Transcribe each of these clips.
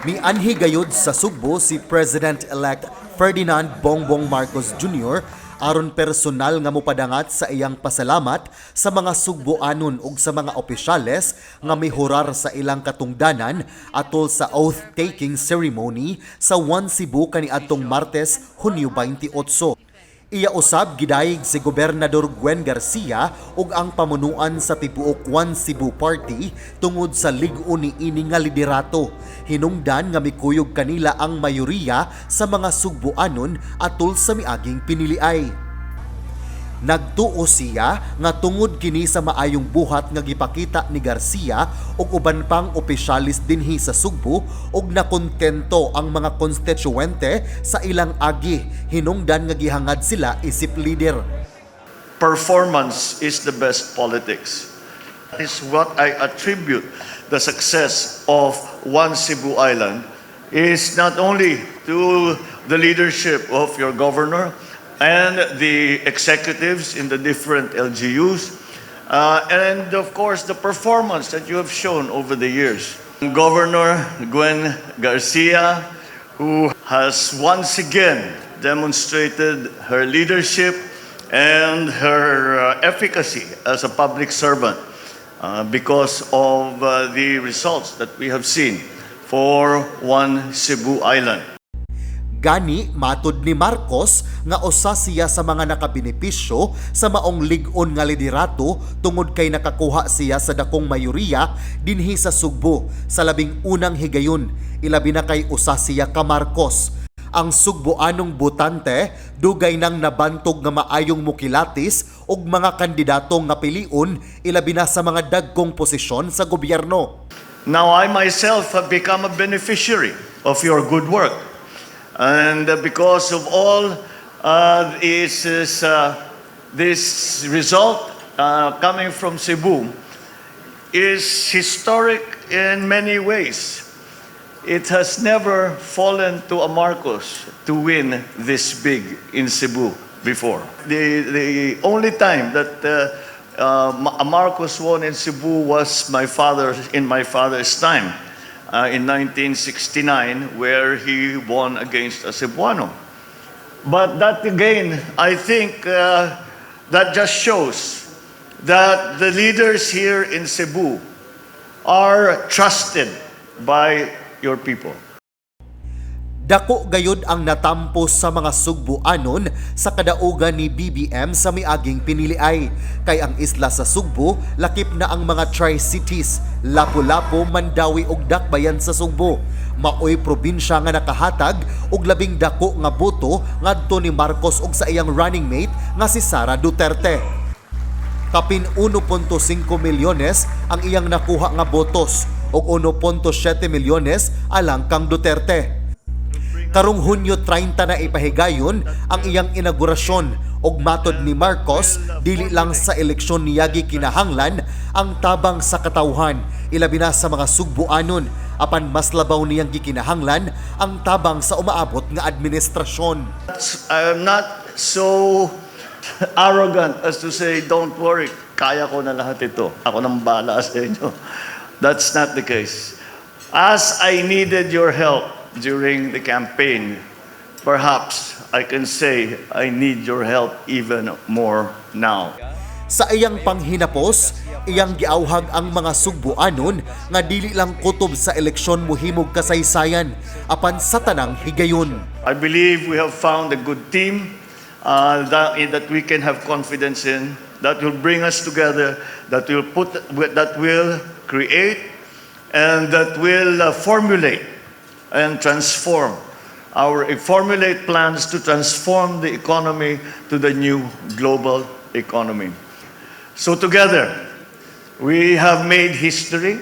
Mianhi gayud sa Sugbo si President-elect Ferdinand Bongbong Marcos Jr. aron personal nga mopadangat sa iyang pasalamat sa mga Sugboanon ug sa mga opisyales nga mihurar sa ilang katungdanan atol sa oath-taking ceremony sa One Cebu kaniadtong Martes, Hunyo 28. Iya usab gidayeg si Gobernador Gwen Garcia ug ang pamunuan sa tibuok One Cebu Party tungod sa lig-on ni ini nga liderato. Hinungdan nga mikuyog kanila ang mayoriya sa mga Sugboanon atol sa miaging piniliay. Nagtuo siya nga tungod kini sa maayong buhat nga gipakita ni Garcia ug uban pang opisyalis dinhi sa Sugbo ug nakontento ang mga konstituente sa ilang agi, hinungdan nga gihangad sila isip leader. Performance is the best politics. That is what I attribute the success of One Cebu Island is not only to the leadership of your governor and the executives in the different LGUs, and of course the performance that you have shown over the years. Governor Gwen Garcia, who has once again demonstrated her leadership and her efficacy as a public servant because of the results that we have seen for One Cebu Island. Gani matod ni Marcos nga usa siya sa mga nakabenepisyo sa maong lig-on nga liderato tungod kay nakakuha siya sa dakong mayoriya dinhi sa Sugbo sa labing unang higayon, ilabi na kay usa siya ka Marcos. Ang Sugboanong botante dugay nang nabantog nga maayong mukilatis og mga kandidato nga piliun, ilabi na sa mga dagkong posisyon sa gobyerno. Now, I myself have become a beneficiary of your good work. And because of all this result coming from Cebu is historic in many ways. It has never fallen to a Marcos to win this big in Cebu before. The only time that a Marcos won in Cebu was my father in my father's time in 1969, where he won against a Cebuano. But that again, I think that just shows that the leaders here in Cebu are trusted by your people. Dako gayud ang natampo sa mga Sugboanon sa kadaugan ni BBM sa miaging piniliay kay ang isla sa Sugbo lakip na ang mga Tri-Cities, Lapu-Lapu, Mandaue ug Dakbayan sa Sugbo. Maoy probinsya nga nakahatag og labing dako nga boto ngadto ni Marcos ug sa iyang running mate nga si Sara Duterte. Kapin 1.5 milyones ang iyang nakuha nga botos ug 1.7 milyones alang kang Duterte. Karong Hunyo 30 na ipahigayon ang iyang inaugurasyon ug matod ni Marcos, dili lang sa eleksyon niyagi kinahanglan ang tabang sa katawhan, ilabi na sa mga Sugboanon, apan mas labaw niyang gikinahanglan ang tabang sa umaabot nga administrasyon. I'm not so arrogant as to say, "Don't worry, kaya ko na lahat ito. Ako nang bahala sa inyo." That's not the case. As I needed your help during the campaign, perhaps I can say I need your help even more now. Sa iyang panghinapos, iyang giawhag ang mga Sugboanon nga dili lang kutob sa eleksyon mohimog kasaysayan apan sa tanang higayon. I believe we have found a good team that we can have confidence in, that will bring us together, that will create, and that will formulate and transform our formulate plans to transform the economy to the new global economy. So together, we have made history.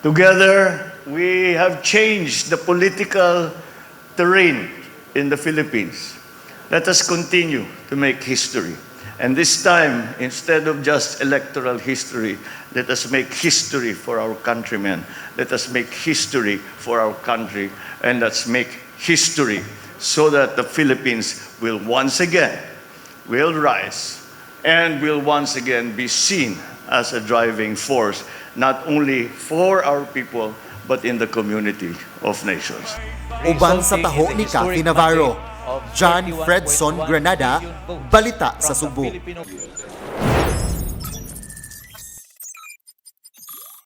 Together, we have changed the political terrain in the Philippines. Let us continue to make history. And this time, instead of just electoral history, let us make history for our countrymen. Let us make history for our country. And let's make history so that the Philippines will once again will rise and will once again be seen as a driving force, not only for our people, but in the community of nations. Uban sa taho ni Kathy Navarro, John Fredson Granada, Balita sa Sugbo.